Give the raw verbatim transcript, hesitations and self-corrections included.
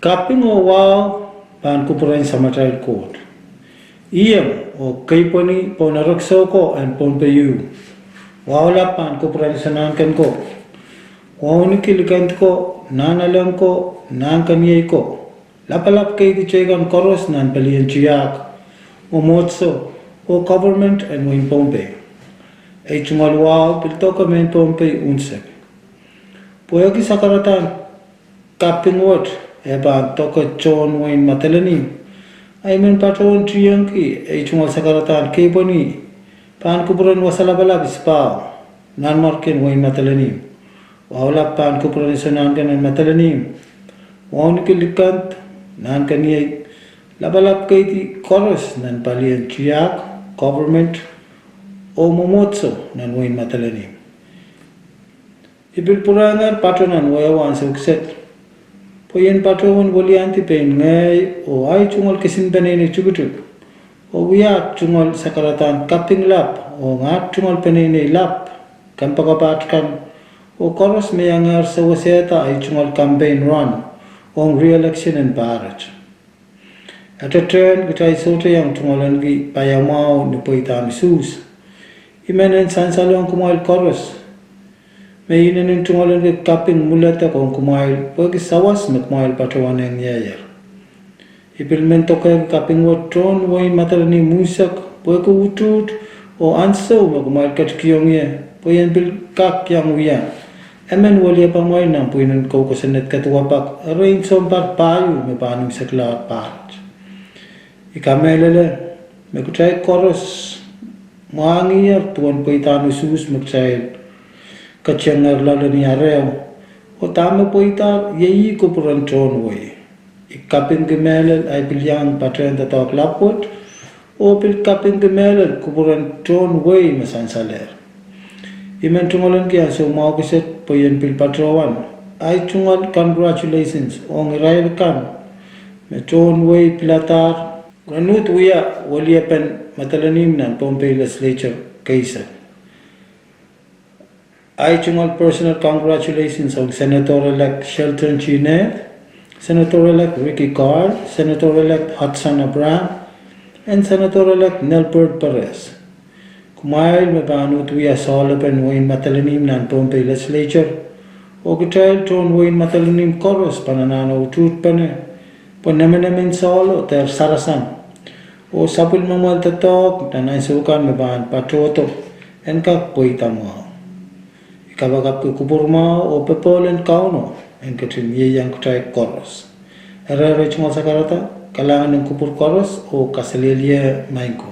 Kaping oh wahu pahn kupwuren Samatail Koht. Iem oh keipweni pohn erekiso ko en Pohnpei. Wahu lap pahn kupwuren Sounahn Ken ko, wauneki likend ko, nahnalek ko, nahnkeniei ko, lapalap keidi teikan koaros nan pelien tiahk, mwomwohdiso, oh government en wehin Pohnpei. Ei tungoal wahu pil doke mehn Pohnpei unsek. Pwehki sakaradahn kaping wet eh pahn doke tohn wehin Madolenihmw, I men patohwan tiengki ei tungoal sakaradahn keipweni pahn kupwuren Wasa Lapalap Isipahu, Nanmwarkien wehin Madolenihmw. Wahu lap pahn kupwuren Sounahn Ken en Madolenihmw, wauneki likend, nahnkeniei, lapalap keidi koaros nan pelien tiahk, government, oh mwomwohdiso nan wehin Madolenihmw. I pil pwurehngehr pato nan wehwe ansou kiset, pwe I en patohwan weliandi pein ngehi oh ahi tungoal kisin peneinei tikitik, oh wia tungoal sakaradahn kaping lap ong aht tungoal peneinei lap, kempoakepaht kan, oh koaros me iangehr sewesehda ahi tungoal campaign run ong re-election en pahret. Etetehn kitail sohte iang tungoalenki paiamwahu ni pweidahn usuhs. I men en sansalohng kumwail koaros me inenen tungoalenki kaping mwuledek ong kumwail pwehki sawas me kumwail patohwan ieier. I pil men dokehki kaping wet tohn wehin Madolenihmw unsek pwehki utuht oh ansou me kumwail ketikihong ie pwe I en pil kak iang wia emen weliepamwail nan pwihnen koukosonned keduwapak erein sounpar pahieu me pahn imwiseklahr pahret. I kamehlele me kitail koaros mwahngiher duwen pweidahn usuhs me kitail ketiengehr loale ni areho, oh dahme pweidahr iei ih kupwuren tohn wehi. I kapingki mehlel ahi pil iang patehng doadoahk lap wet, oh pil kapingki mehlel kupwuren tohn wehi me sansalehr. I men tungoalenki ansou mwahu kiset pwe I en pil patohwan ahi tungoal congratulations ong irail akan me tohn wehi piladahr ren uhd wia weliepen Madolenihmw nan Pohnpei Legislature keisek. Ahi tungoal personal congratulations ong Senator-elect Shelton T. Neth, Senator-elect Ricky Carl, Senator-elect Hudson Abraham, and Senator-elect Nelbert Perez. Kumwail me pahn uhd wia sohlepen wehin Madolenihmw nan Pohnpei Legislature, oh kitail tohn wehin Madolenihmw koaros pahn anahne utuhtpene pwe nemenemen sohlo dehr sarasang, oh sapwellimamwail doadoahk nan ansou kan me pahn patohdo en kak pweida mwahu. I kapakapki kupwur mwahu oh popohl en Kauno en ketin ieiang kitail koaros. Eri, ei tungoal sakarada, kalahngan en kupwur koaros oh kaselehlie maing ko.